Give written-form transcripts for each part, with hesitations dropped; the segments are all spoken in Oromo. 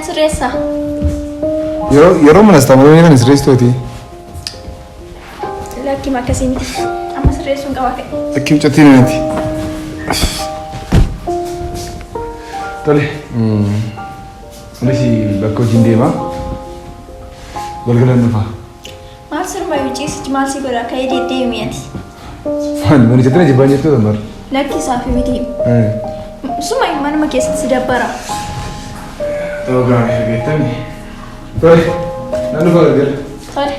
Nan sirreessa. Yeroo yeroo mana istaamuree kan sirreessitooti. Lakki akkasii miti. Amma sirreessuun qaba ka'e. Lakki mucattii nati. Tole. Anis bakka hojiin deema. Galgalan dhufa. Maal sirumayyuu ciisichi maal si godha ka'ee deddeemi ati. Maal manichatti na jibbaan jirtu tambar. Lakki isaaf miti. Suma manuma keessatti si dabbara. Ta'uu gaarii argattani. Tole. Nan dhufa galgala. Tole.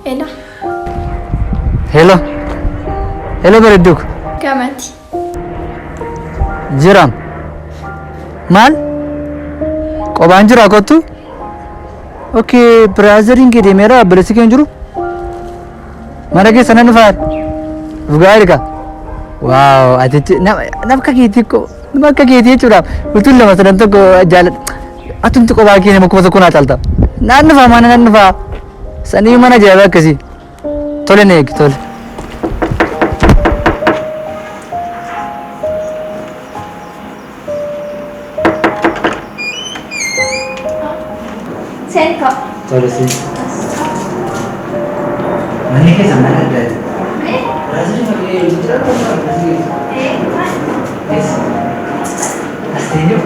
Ela. Hello. Hello bareedduu. Gamati. Jiraam. Maal? Qobaan jira kottu? Okay, biraazariin kee deemeera obboleessi kee hin jiru? Mana keessa nan dhufaa? Dhugaa erga. Waaw, ati nama akka keetii ko nama akka keetii jechuudha. Utuun lama sadan tokko jaalladha. Atumti qobaa kee nama 1000 naa caalta. Naan dhufaa mana nan dhufaa. Sanii mana ajaa'ibaa akkasii. Tole na eegi tole. Seenka. Tole si. Manni keessa mana addaati. Biraaziliin fakkii jira. As teenyu.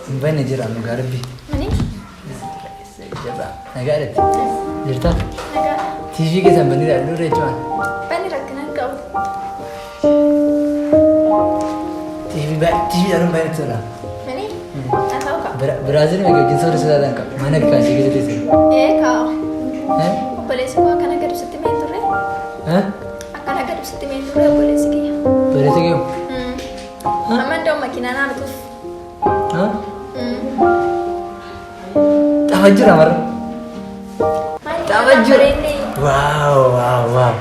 Hin banne jira dhugaa rabbi. Mani? Jabaa. Nagaadhatti. Jirta? Nagaa. TV keessan bannee ilaallu irra jechuudha. Banni rakkina hin qabu. TV TV ilaaluun baay'ee natti tola. Mani? Haa ta'u ka'a. Biraaziliin wajjin soorri sodaatan qaba. Mana kaasee keessa teessee. Ee ka'a. Obboleessi koo akkana gad ibsitti mee hin turre? Akkana gad ibsitti mee hin turre obboleessi kiyya? Obboleessi kiyya? Amma iddoo makiinaa naa bituuf. Tapha jira marra. Tapha jira. Waaw waaw waaw.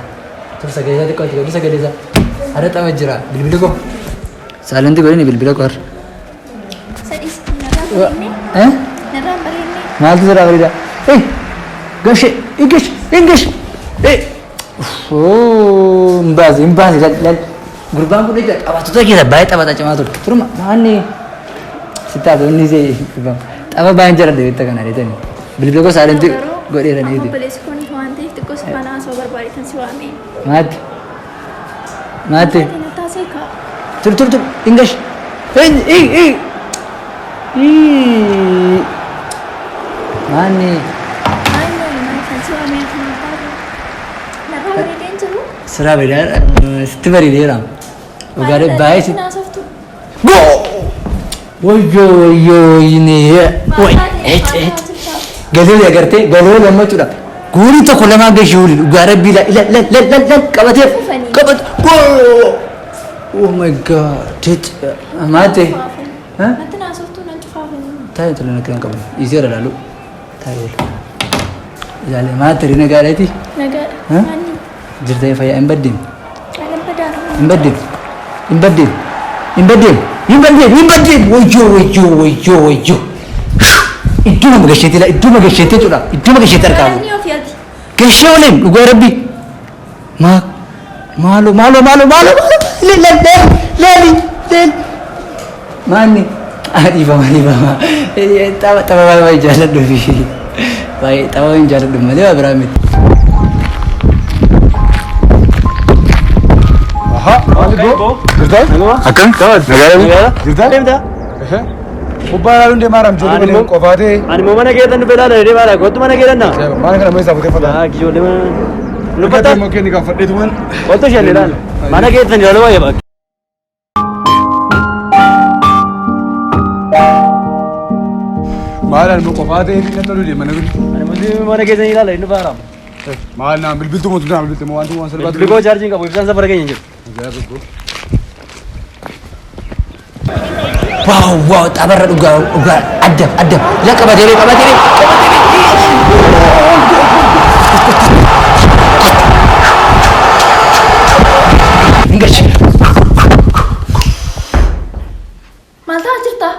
Tur sagalee isaa xiqqoo godhu sagalee isaa. Har'a tapha jira bilbila koo. Saalanti godhini bilbila koo har'a. Sadis narraa bareedne. Eh? Narraa bareedne. Maaltu sirraa bareeda? Eh! Gashee! Ingish! Ingish! Eh! Hin baase hin baase lal lal. Gurbaan kun egaa taphattoota keessa baay'ee taphataa cimaa ture. Turuma maanni sitti inni isee tapha baay'een jala deebita kana adeetani. Bilbila gosa adeemti godheeraniiti. Obboleessi kun waan ta'eef xiqqoo si faana haasoo barbaadetan si waame. Maatti. Maatti. Taasee ka'a. Tur tur tur English. Hey hey hey. Maanni. Maanni maal kan si waame kan barbaadu. Narraa bareedeen jiru. Siraa bareedaa sitti bareedeera. Dhugaalee baay'ee sitti. Naasoftu. Go! Wayyoo wayyoo wayyinee. Way et et. Galee agartee galee gammachuudha. Goolii tokko lamaan gashee waliin dhugaa rabbii la la la la la la qabatee qabate. Goo! Oh my god. Tet maate. Natti naasoftuu nan cufaafanii. Taa'ee tola natti kan qabu. Dhiiseera laalu. Taa'ee oolu. Ilaalee maate rina gaadheeti. Nagaadha. Maanni. Jirtee fayyaa hin baddeem. Alam badaadha. Hin baddeem. Hin baddeem. Hin baddeem. Hin baddeem. Hin baddeem. Wayyoo wayyoo wayyoo wayyoo. Idduma gasheetii la idduma gasheetii jechuudha. Idduma gasheetii argaa Inni ofii ati. Gashee waliin dhugaa rabbi. Maa maaloo maaloo maaloo maaloo maaloo leeli leeli leeli. Maanni dhiifama dhiifama. Tapha tapha baay'ee jaalladhu fi baay'ee tapha hin jaalladhu malee waa biraa miti. Aha, maali boo? Jirta? Akkam? Nagaadha? Jirta? Deemta? Kubbaa ilaaluun deemaa jira ijoollee waliin qofaa ta'e. Ani immoo mana keessan dhufe ilaala jedhee baala. Kottu mana keessan na. Maal kana meeshaa futee fadhaa? Yaa ijoollee mana. Lubbata. Lubbata. Immoo kenni kan fadheetu man. Kottu isheen ilaala. Mana keessan ilaaluu baay'ee bakka. Maal ani qofaa ta'ee fi nan tolu deema namni. Ani muti mana keessan ilaala inni faaraam. Maal naan bilbiltu mootu naan bilbiltu moo wanti waan salphaatu. Bilbilkoo chaarjiin qabu ibsaan safara keenya hin jiru. Ajaa'iba. Waaw waaw tapharra dhugaa dhugaa adda adda la qabatee qabatee qabatee. Hin galche. Maal ta'aa jirta?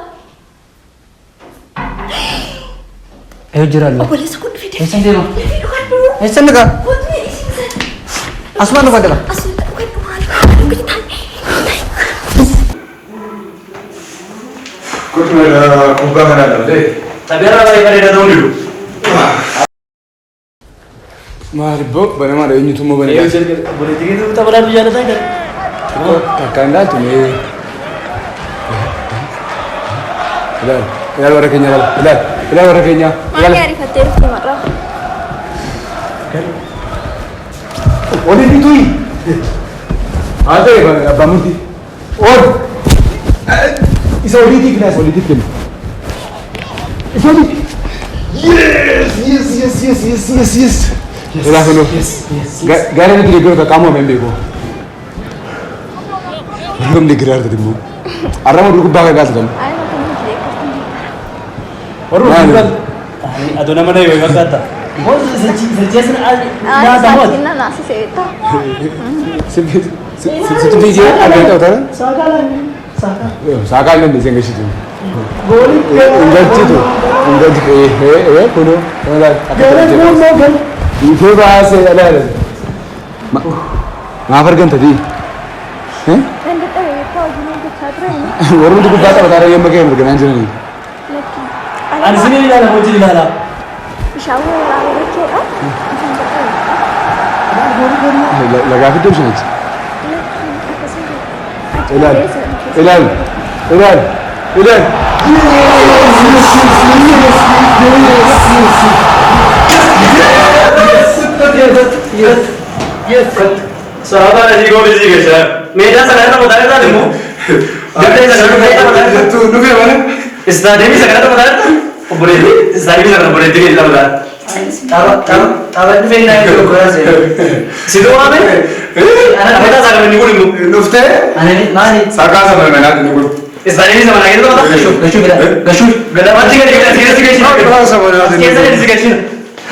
Eeyyuu jira alba. Obboleessa kun fide. Eessan deema? Dafii dhugadhu. Eessan dhugaa? Kootu isiisan. Asumaan dhugaa dhala. Asuma dhugadhu maal? Dhugadhu taa'e. Kottu kubbaa kanaa dhabdee. Tapheerraa baay'ee bareedaa ta'uu didu. Maal ibboo banamaadha eenyutu immoo banee. Obboleettii keetu tapha laaluu jaalataa jira. Takkaan ilaaltu mee. Ilaali ilaali warra keenya ilaali ilaali ilaali warra keenya. Maal ariifattee dhufte marraa? Oli bituyi. Haa ta'e abbaa murtii. Ol. Isa oliitiif kenna isa oliitiif kenna. Isa oliitiif. Yes yes yes yes yes yes yes. Ilaa kunoo. Gaaree nuti deeggaru qaama hin beeku. Warra deeggaraa argate immoo. Arraba dur kubbaa kan gaazexamu. Ay, mata nuti deeggartan. Warra kubbaa. Adoo nama na yoo fakkaata. Sochii asina Ay, nyaata moo? saatiin na naasisee beektaa? Sitti fiigee argaa ta'u taana. Saakaan nan isheen gashitu. Hin galchitu. Hin galchitu. Ee kunoo. Dhiitee baasee ilaala. Maaf arganta tii? Nan dadhabe beektaa hojii hojjechaa ture. Warri nuti kubbaa taphataa yemma kee mirganaan jiranii. Lakki. Ani isin ilaala hojii ilaala. Bishaan waraabee jechuudha. Isaan dadhabe. Lagaa fiddee bishaan achi. Lakki akkasuma. Ilaali. Ilaali. Ilaali. Ilaali. Yes, yes, yes, yes, yes. Yes. Sababan asii goolii gashaa. Meedaa sana irra mataa irraa immoo. Dirree sana irra mataa irraa. Jettu dhufee mana. Istaadiyeemii sana irra mataa irraa. Obboleettii istaadiyeemii sana obboleettii keessa mataa. Tapha tapha tapha dhufee naa jiru goraa seera. Si waame? Ana mataa isaa kan inni kun immoo. Dhuftee Ani maali? saakaa sana manaatti ni kun. Istaadiyeemii sana mana keessa mataa. Gashuu gashuu gashuu. Gadabaatti gadi gadi keessa gashina. Saakaa sana manaatti ni Keessa kun. gadi gashina.